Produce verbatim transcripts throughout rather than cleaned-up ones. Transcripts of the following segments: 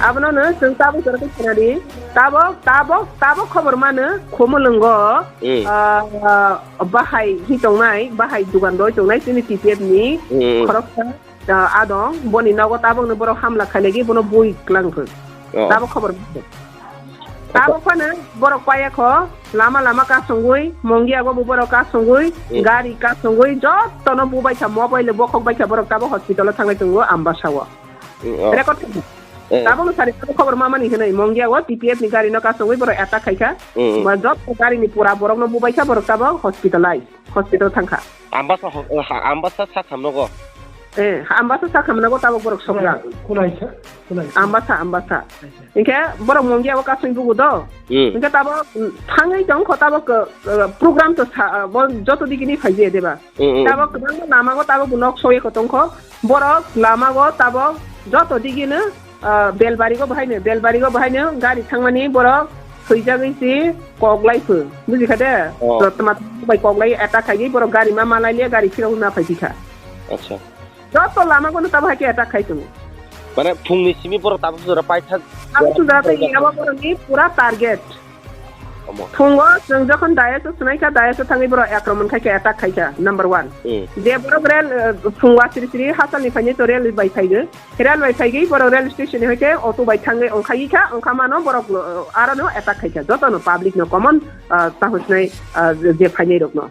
Abono no chwng tabuk jora khe khna di. Tabuk, tabuk, tabuk khobor mano Khumulwngo, Hmm. ah, bahai hi tongnai, bahai dugan roi tongnai chini T P F ni Hmm. khoroksa, ah, adong, boni nogo tabuk no borok hamla khailai di, bono bui klang khe. Oh. Tabuk khobor mano. Tabuk phano borok paiya kho, lama lama kasungwi, Mongia go bo borok kasungwi, Hmm. gari kasungwi, joto no bubai kha, mobile bokhok bai kha, borok tabuk hospital o thanglai tongo Ambasa o. Hmm, oh. Record khe. Eh. Tabuk no sari tabuk khobor mamani hinwi Mongia o T P F ni gari no kasungwi borok attack khai kha. Hmm, hmm. Ba joto gari ni pura borok no bubai kha, borok tabuk hospitalize, hospital thang kha. Ambasa ho-, ha, Ambasa sa khamno go. Eh, Ambasa sa khamno go tabuk borok sokjak. Khulai sa, khulai sa. Ambasa, Ambasa. Aisa. Hinkhe borok Mongia o kasung bugu do. Hmm. Hinkhe tabuk, mm, thangwi tong kho tabuk, eh, program to sa, eh, bo joto digi ni phai je deba. Hmm, hmm. Tabuk kwbangma lama go tabuk bo nok soi kho tong kho. Borok lama go tabuk joto digi no, ah, Belbari go bahai no, Belbari go bahai no gari thangmani borok thwijagwi si koklai phu. Buji kha de? Oh. Tma bai koklai attack khai di, borok gari ma malai le gari phirok na phai di kha. Acha. Joto lama go no tabuk hai khe attack khai tongo. Mane phung ni simi borok tabuk jora paithak. Tabuk jora tei abo borok ni pura target. Omo. Phungo chwng jokhon dayas o swnai kha, dayas o thangwi borok akromon khai khe, attack khai kha, number one. Hmm. Je borok rel, eh, phungo siri siri hachal ni phainai to rel bai phai gwi. Rel bai phai gwi borok rel station ni hoi khe auto bai thangwi ongkhai kha, ongkha mano borok, eh, aro no attack khai kha. Joto no public no common, ah, tahusnai, ah, je phainai rok no.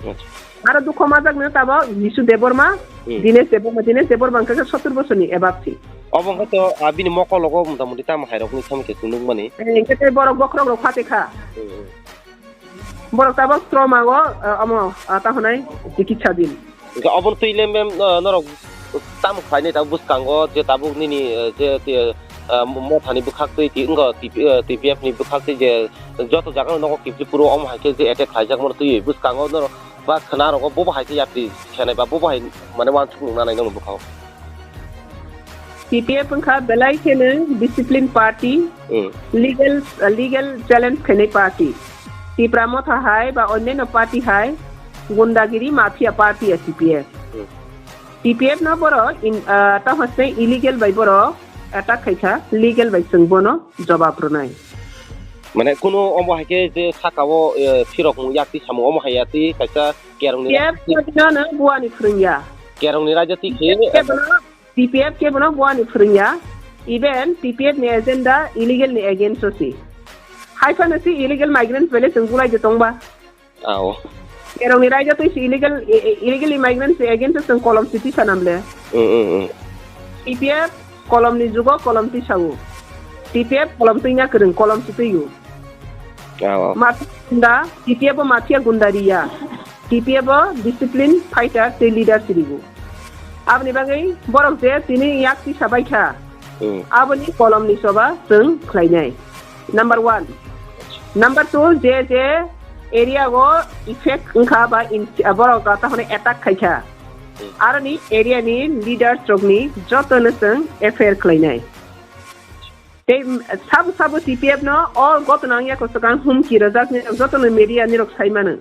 Acha. Aro dukho majak no tabuk Jisu Debbarma, Hmm. Dinesh Debbarma, Dinesh Debbarma hwnkha khe sottur bosor ni above si. Obo hwnkhe to, ah, bini mokol logo mota moti tamo hai rok ni samung khe chwng nukmani. Eh, hwnkhe tei borok bokhorok rok phate kha. Hmm, hmm. Borok tabuk trauma o, ah, omo, ah, ta hwnai chikitsa din. Hwnkhe obo twi le mem, ah, norok tamo khlainai tabuk bwskango je tabuk nini, eh, je, je, ah, mo-, mothani bwkhak twi ti wngkha T P, eh, T P F ni bwkhak twi je joto jaga no nogo kiphilphuru omo hai khe je attack khlaijakmano twiwi bwskango norok ba khwna rogo bobo hai khe yapri khenai ba bobo hai mane uansuk nung nanai nokni bwkhao. T P F wngkha belai kheno discipline party, Hmm. legal, legal challenge khainai party. Tipra Motha hai ba onyaino party hai gundagiri mafia party ya T P F. Hmm. T P F no borok in, ah, tamo se illegal bai borok attack khai kha, legal bai chwng bono jobab rwnai. Mane kunu omo hai khe je saka o, eh, phirok mung yak twi samung omo hai ya twi kaisa kerong ni T P F no no buani phrwng ya. Kerong ni raja twi khe, T P F khe bono, T P F khe bono buani phrwng ya. Even T P F ni agenda illegal ni against o si. Hai phano si illegal migrants bai le chwng bulai de tongba. Ao. Kerong ni raija twi si illegal, i-, i-, illegal immigrants ni against o chwng kolom si twi sanam le. Mm, mm, mm. T P F kolom ni jugo kolom twi sao. T P F kolom twi na kwrwng, kolom si twi o. Ao, ao. Mafia gunda, T P F bo mafia gunda ri ya. T P F bo discipline fighter tei leader si ri o. Aboni bagwi borok je tini yak tisa bai kha, Hmm. Aboni kolom ni choba chwng khlainai. Number one. Number two, je je area o effect wngkha ba in-, borok ta hwnwi attack khaikha. Hmm. Aroni area ni leaders rokni joto no chwng F I R khlainai. Tei, mm, sabo sabo T P F no o gotona wngya kosokang humki rwjak ni joto no media ni rok sai mano.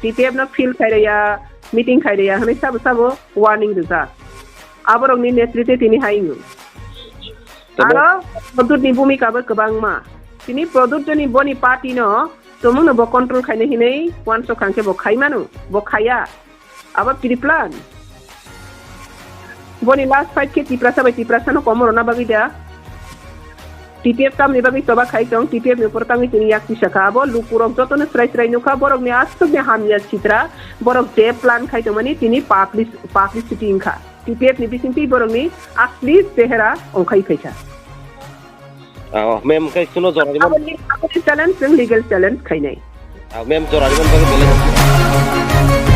T P F no field khai rwya, meeting khai rwya hwnwi sabo sabo warning rwjak. Aborokni netritwe tini hai wngo. Tebo aro Pradyot ni bhumika bo kwbangma. Tini Pradyot Joy ni boni party no, tongmung no bo control khainai hinwi uansuk kha hwnkhe bo khai mano, bo khaiya. Abo pre-plan. Boni last fight khe Tiprasa bai Tiprasa no komor rwna bagwi da. T P F tamni bagwi choba khai tong, T P F ni upor tangwi tini yak tisa kha. Abo lukurok jotono srai srai nukha, borokni aswkni hamya sitra, borok je plan khai tongmani tini public-, publicity wngkha. T P F ni bisingtwi borokni asli chehera ongkhai phaikha. Ma'am, khe suno jora rima. Aboni, aboni challenge, chwng legal challenge khainai. Ma'am, jora rima bagwi belai.